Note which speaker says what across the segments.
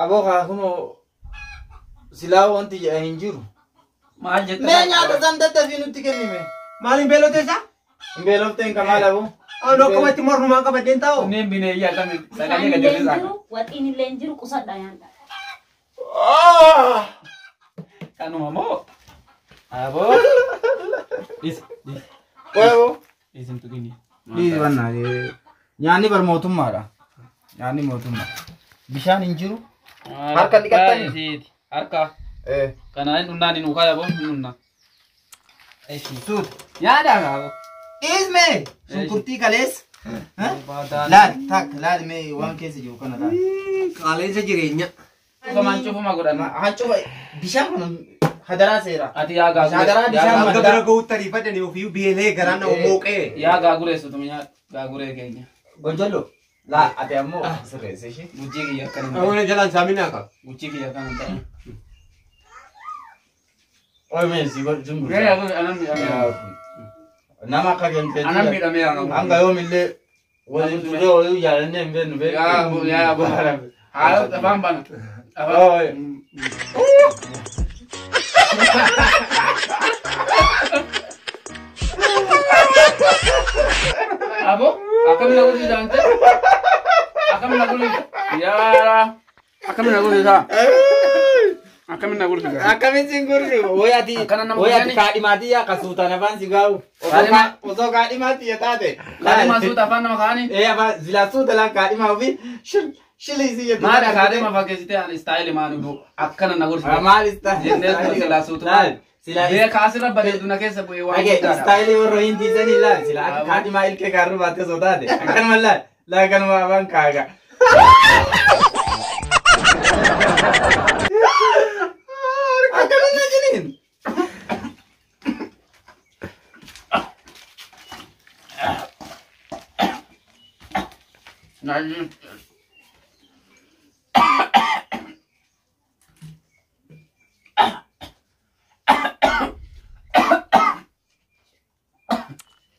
Speaker 1: Aboo kaa kunoo silaa wanti jedhan hin jiru.
Speaker 2: Maal jette?
Speaker 1: Mee nyaata san daddafii nutti kennime.
Speaker 3: Maaliin beelotee isaa?
Speaker 1: Hin beelofteen kamaal aboo?
Speaker 3: Ani akkamatti mormumaan qabadheen taa'u.
Speaker 2: Kunneen bineeyyii akkami
Speaker 4: Bishaan
Speaker 2: sagalee
Speaker 4: illee
Speaker 2: gadi
Speaker 4: hin
Speaker 2: hir'isaa.
Speaker 4: jiru, waxiin illee hin jiru, qusadha nyaadha.
Speaker 2: Kanuma moo? Aboo. Dhis dhis
Speaker 1: Qoy aboo.
Speaker 2: dhis hin tuqini.
Speaker 1: Dhiisi bannaa. Nyaanni bar mootummaadha. Nyaanni mootummaa. Bishaan hin jiru. Harka dhiqattanii?
Speaker 2: Harka. Kanaa hin dhunnaan hin ukaa yaboo hin dhunnaa.
Speaker 1: Suuta.
Speaker 2: Nyaadhaa kaaboo.
Speaker 1: Dhiisme shunkurtii kaleessa. Laal takka laal mee waan keessa jiru kana laal.
Speaker 3: Qaala'insa jireenya.
Speaker 2: Cufamaan cufuma godhan.
Speaker 1: Hancufa bishaan kun hadaraa seera.
Speaker 2: Ati yaa gaagure.
Speaker 1: Hadaraa bishaan
Speaker 3: Hanga
Speaker 1: maddaa.
Speaker 3: bira gahuutti ariifadhanii ofiiyyuu beelee garaan nama mooqee.
Speaker 2: Yaa gaagureessitu nyaadha. Gaaguree keenya.
Speaker 1: Gonjollo laa ati ammoo sirreessa ishee.
Speaker 2: Guchii kiyya akkana hin ta'in.
Speaker 3: Awwaala jalaan saaminaa qaba.
Speaker 2: Guchii kiyya akkana hin ta'in.
Speaker 1: Oy mee si godhu
Speaker 2: Mee yaa godhe anan miidhameera.
Speaker 1: Nama akka kenteetii.
Speaker 2: Anan miidhameera.
Speaker 1: Hanga yoomillee waliin turee walii jaalannee hin beeknu beektu.
Speaker 2: Yaa bo yaa bo. Haala afaan bana.
Speaker 1: Oy.
Speaker 2: Abo akkami na godhu jaante? Akkami na godhu? Yaa akkami na godhu isaa? Akkami na godhu?
Speaker 1: Akkamitti hin gurri wayi ati
Speaker 2: Akkana nama
Speaker 1: wayi ati
Speaker 2: godhani?
Speaker 1: kaadhimaatii yaa kasuutaan afaan si gaa'u.
Speaker 2: Kaadhimaa-
Speaker 1: Osoo kaadhimaatii yaa taate.
Speaker 2: Kaadhimaa suuta afaan nama kaanii?
Speaker 1: Ee afaan silaa suuta laan kaadhimaa ofii shil shil isii jettu.
Speaker 2: Maadha kaadhima fakkeessitee ani istaayilii maani bu akkana na godhu.
Speaker 1: Maal istaayilii?
Speaker 2: Jennee tuma silaa suutu.
Speaker 1: Laal silaa
Speaker 2: Beeka asirra bareedu na keessa bu'ee waan
Speaker 1: Dhagee
Speaker 2: guddaadha.
Speaker 1: istaayilii warra hin diisanii laal silaa akka
Speaker 2: Aboo.
Speaker 1: kaadhimaa ilkee kaarruu baattee osoo taate akkanuma laal laal kanuma afaan kaaga. Akkanuma na jiniin.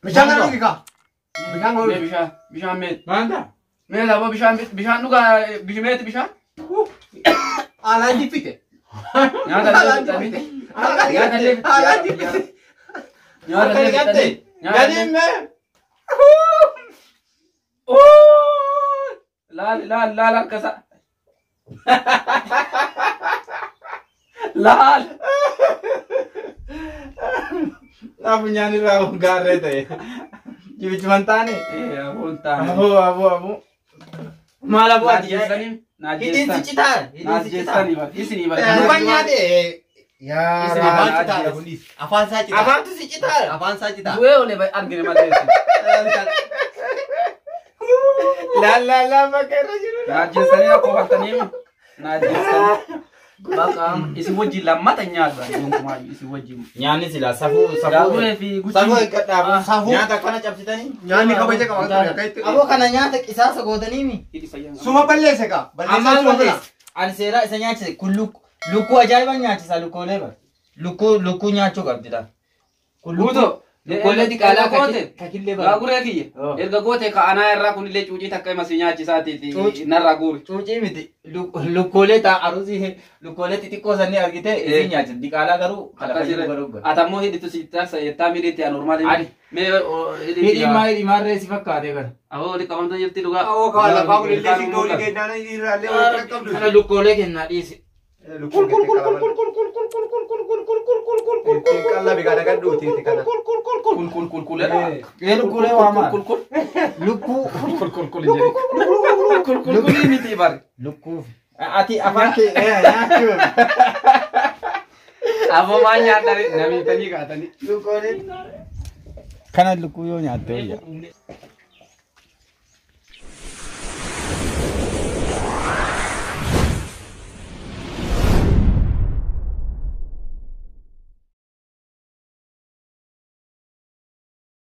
Speaker 3: Bishaan kana dhugi kaa. Bishaan kana
Speaker 2: Mee
Speaker 3: dhugi.
Speaker 2: bishaan bishaan mee
Speaker 1: Maanta?
Speaker 2: mee labo bishaan bishaan dhugaa bishimeeti bishaan
Speaker 3: Haalaan jibbite.
Speaker 2: nyaata
Speaker 3: Haalaan
Speaker 2: illee
Speaker 3: jibbite.
Speaker 2: Nyaata illee
Speaker 3: Haalaan jibbite.
Speaker 2: nyaata
Speaker 1: Akka
Speaker 2: illee
Speaker 1: dhiqatte?
Speaker 2: nyaata
Speaker 1: Gadi
Speaker 2: illee
Speaker 1: mee?
Speaker 2: laal laal laal harka isaa laal
Speaker 1: Naa funyaan irraa gaarree ta'e. Jibichuman taane.
Speaker 2: Aboon taane
Speaker 1: Aboo aboo aboo. Maal aboo ati?
Speaker 2: naajjeessanii
Speaker 1: Hidhiin si
Speaker 2: naajjeessan
Speaker 1: citaa. Hidhiin si citaa.
Speaker 2: naajjeessanii bar isinii bar
Speaker 1: Mukaan nyaate. Yaa
Speaker 2: Isin
Speaker 3: Afaan
Speaker 2: afaan
Speaker 3: citaadha kunis. Afaan isaa citaa.
Speaker 1: Afaantu si citaa.
Speaker 3: Afaan isaa citaa.
Speaker 2: bu'ee olee argine malee
Speaker 1: Laal laal laal bakka irra jiru.
Speaker 2: naajjeessanii rakkoo fattanii naajjeessanii baqa isin wajjin lammata nyaata gonkumaa isin wajjin
Speaker 1: Nyaanni silaa safuu safuu.
Speaker 2: gaaguree fi
Speaker 1: Safuu
Speaker 2: guchii
Speaker 1: eeggadhaa.
Speaker 3: Safuu.
Speaker 1: Nyaata akkana cabsitanii.
Speaker 3: Nyaanni kabaja qaba akka itti.
Speaker 1: Aboo kana nyaata qisaasa gootaniimi.
Speaker 3: Suma balleesse kaa. Balleessaa
Speaker 1: Ammaan
Speaker 3: suma bira.
Speaker 1: balleesse. Ani seeraa isa nyaachise kun lukkuu ajaa'iban nyaachisa lukkoolee bara. Lukkuu lukkuu nyaachuu qabdi dha. Kun
Speaker 2: Guuto
Speaker 1: Lukkoolee diqaalaa kakillee bara.
Speaker 2: gaaguree kiyya
Speaker 1: Oh.
Speaker 2: erga goote ka anaa irraa kunillee cuucii takka ima si nyaachisaatiiti
Speaker 1: Cuuci.
Speaker 2: narraa guuri
Speaker 1: Cuucii miti lukkoolee taa arusii lukkoolee xixiqqoo sanii argite isin nyaachisa. Diqaalaa garuu kana fayyadu garuu gara.
Speaker 2: Atammoo hidhitu si tarsa jettaa midhiitti anormaali
Speaker 1: Ani.
Speaker 2: mee
Speaker 1: Hidhiin maa hidhii maarree si fakkaate kana.
Speaker 2: Aboo wali qabamta jirti dhugaa.
Speaker 3: Awoo kaa lafaa kunillee si ga'uu kennaan irraallee walitti qaqqabdu.
Speaker 1: Kana lukkoolee kennaa dhiisi.
Speaker 3: Kul kul kul kul kul kul kul kul kul kul kul kul kul kul kul kul kul qallabi kana kan dhuutiiti kana.
Speaker 2: Kul kul kul kul
Speaker 1: Ee lukkoolee waamaa.
Speaker 2: kul kul
Speaker 1: Lukkuu.
Speaker 2: kul kul kul jedhe. Kul kul kul miti bar.
Speaker 1: Lukkuu. Ati afaan kee nyaachuu.
Speaker 2: Aboo maa nyaatani namiitanii kaatanii.
Speaker 1: Lukkoolee. Kana lukkuu yoo nyaatte wayya.